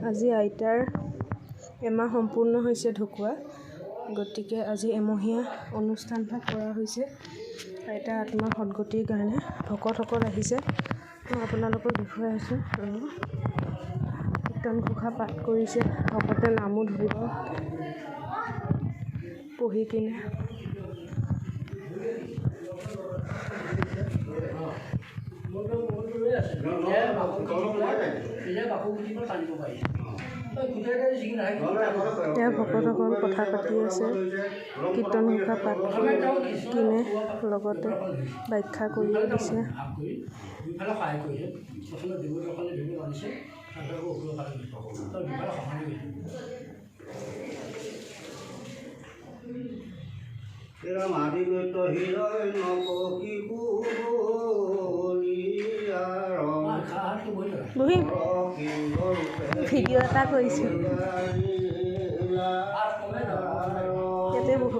আজি আইতাৰ এমাহ সম্পূৰ্ণ হৈছে ঢুকুৱা, গতিকে আজি এমহীয়া অনুষ্ঠান ভাগ কৰা হৈছে আইতাৰ আত্মাৰ সদগতিৰ কাৰণে। ভকতসকল আহিছে, মই আপোনালোকক দেখুৱাই আছোঁ। আৰু কীৰ্তন ঘোষা পাঠ কৰিছে, ভকতে নামো ধৰিব পঢ়ি কিনে। এতিয়া ভকতসকল কথা পাতি আছে, কীৰ্তন ঘোষা পাঠ কৰি কিনে লগতে ব্যাখ্যা কৰিও দিছে। বহি ভিডিঅ' এটা কৰিছোঁ, ইয়াতে বহো।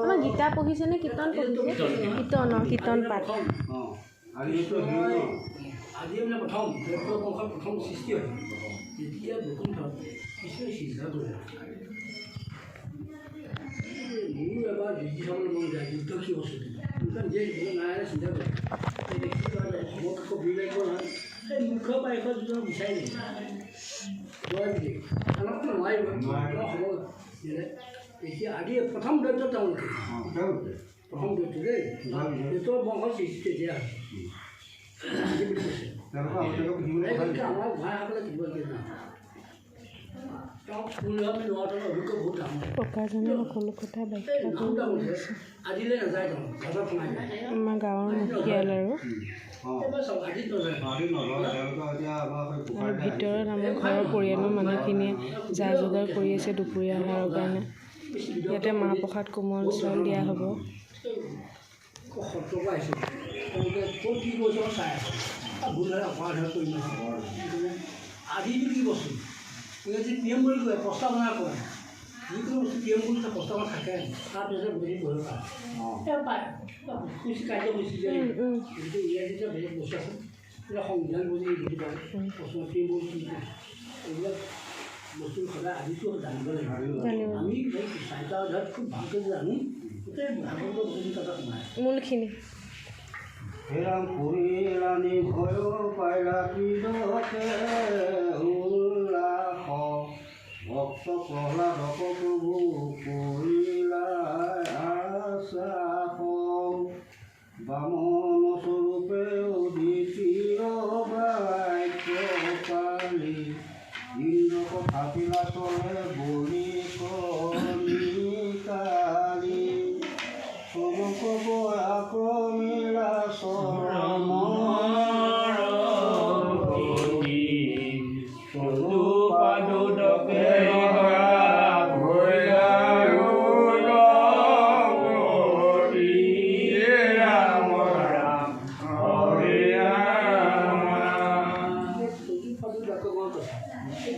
আমাৰ গীতা পঢ়িছে নে কীৰ্তন পঢ়িছে? কীৰ্তন, অঁ, কীৰ্তন পাঠ। আজি মানে প্ৰথম দৈত্য বংশৰ প্ৰথম সৃষ্টি হয় তেতিয়া বৈকুণ্ঠত কৃষ্ণই চিন্তা কৰিলে, মোৰো এবাৰ যুদ্ধ চাবলৈ মন যায়, যুদ্ধ কি বস্তু নিজে নাৰায়ণে চিন্তা কৰে, মোক আকৌ ভিৰ লাগিব নহয়, এই মুখ্য পাৰিষদ দুজন বিচাৰি নোৱাৰিব, আনকতো নোৱাৰিব হ'ব। এতিয়া আদি প্ৰথম দৈত্য তেওঁলোকে, প্ৰথম দৈত্য দেই, দৈত্য বংশৰ সৃষ্টি তেতিয়া বুলি কৈছে। আমাৰ গোহাঁইসকলে কিবা ককাজনে সকলো কথা ব্যাখ্যা কৰি দিছে। আমাৰ গাঁৱৰ মুখিয়াল আৰু ভিতৰত আমাৰ ঘৰৰ পৰিয়ালৰ মানুহখিনিয়ে যা যোগাৰ কৰি আছে দুপৰীয়া আহাৰৰ কাৰণে। ইয়াতে মাহ প্ৰসাদ কোমল চাউল দিয়া হ'ব। ইংৰাজী পি এম বুলি কয়, প্ৰস্তাৱনা কয়, যিকোনো বস্তু পি এম বুলি প্ৰস্তাৱনা থাকে, তাৰপিছত বুজি পঢ়িব পাৰে পায় সূচী কাৰ্যসূচী যে গতিকে ইংৰাজীতে বেলেগ বস্তু আছে, এইবিলাক সংবিধান বুজি বুজি পায়, প্ৰশ্ন পি এম বুলি কি এইবিলাক বস্তু সদায় আজিতো জানিব লাগিব। আমি চাৰিটা অধ্যায়ত খুব ভালকৈ জানো, গোটেই ভাগৱতৰ বস্তুখিনি তাতে সোমাই মূলখিনি। ভক্ত প্ৰহ্লাদক প্ৰভু কৰিলা আশ্বাস, বামন স্বৰূপে অদিতিৰ বাক্য পালি, ইন্দ্ৰ কথাপিলা চলে বলি কণিকালি, চমক পৰাক্ৰমিলা চৰণ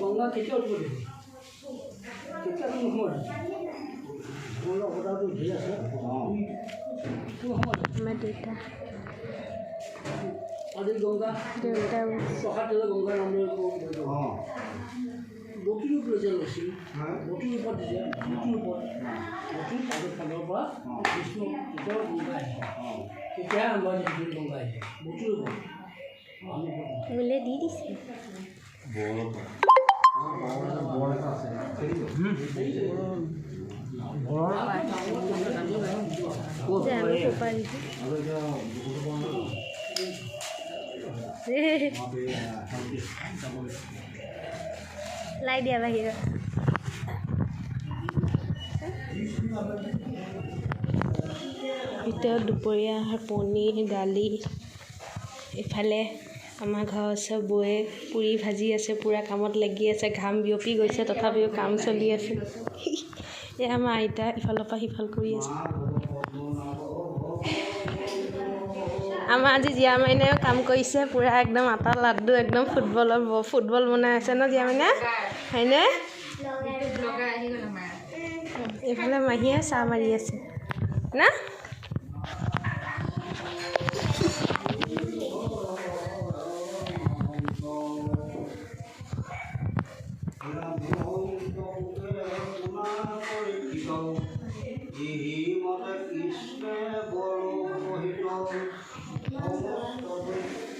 গংগা কেতিয়া উঠিব দিব তেতিয়া কোনো সময়ত অৱতাৰটো ধেৰ আছে, কোনো সময়ত দেউতা আজি গংগা দেউতা প্ৰসাদ দিলে গংগাৰ নাম লৈ বতু ৰূপ লৈছে, লৈছিল বতু ৰূপত দিছে, বতু ৰূপত বতু পাদৰ ফালৰ পৰা বিষ্ণু তেতিয়াও গংগা আহিছে, তেতিয়াহে আৰম্ভ হৈছে গংগা আহিছে বতু ৰূপত বোলে দি দিছে। লাই দিয়া বাহিৰত। ভিতৰত দুপৰীয়া পনীৰ দালি, ইফালে আমাৰ ঘৰৰ ওচৰৰ বৌয়ে পুৰি ভাজি আছে, পূৰা কামত লাগি আছে, ঘাম বিয়পি গৈছে তথাপিও কাম চলি আছে। এই আমাৰ আইতা ইফালৰ পৰা সিফাল কৰি আছে। আমাৰ আজি জীয়া মাইনাইও কাম কৰিছে, পূৰা একদম আটা লাড্ডু একদম ফুটবলৰ ফুটবল বনাই আছে ন জীয়া মাইনা, হয়নে? এইফালে মাহীয়ে চাহ মাৰি আছে না। সমস্ত দৈত্য।